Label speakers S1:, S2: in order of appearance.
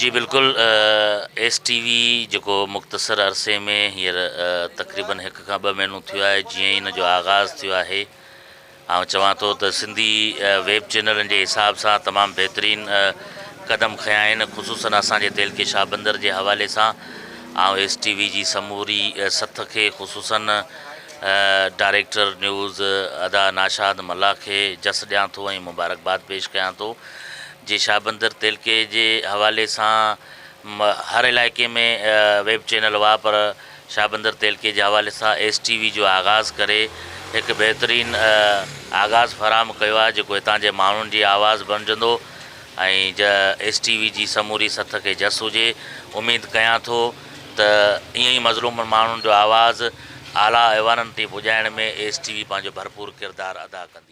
S1: جي بلڪل S T V جيڪو مختصر عرصي ۾ هينئر تقريبن هڪ کان ٻه مهينو ٿيو آهي جيئن ئي ان جو آغاز ٿيو آهي آئون چوان ٿو ته سنڌي ويب چينلن جي حساب سان تمام بهترين قدم کنيا آهن خصوصن اسان جي تعلقي شاهبندر جي حوالي سان آئون ايس ٽي وي جي سموري سٿ کي خصوصن ڊائريڪٽر نيوز ادا ناشاد ملاح کي جس ڏيان ٿو ۽ مبارڪباد پيش ڪيان ٿو جي شاهبندر تعلقي جي حوالي سان هر علائقي ۾ ويب چينل هئا پر شاهبندر تعلقي جي حوالي سان ايس ٽي وي جو آغاز ڪري هڪ بهترين آغاز فراهم ڪيو آهي جيڪو هتان جي ماڻهن جي آواز بڻجندو ۽ ايس ٽي وي جي سموري سٿ کي جس هجي اميد ڪيان ٿو ته ائين ئي مظلوم ماڻهن جو آواز اعليٰ ايوانن تي پڄائڻ ۾ ايس ٽي وي پنهنجو ڀرپور ڪردار ادا ڪندي.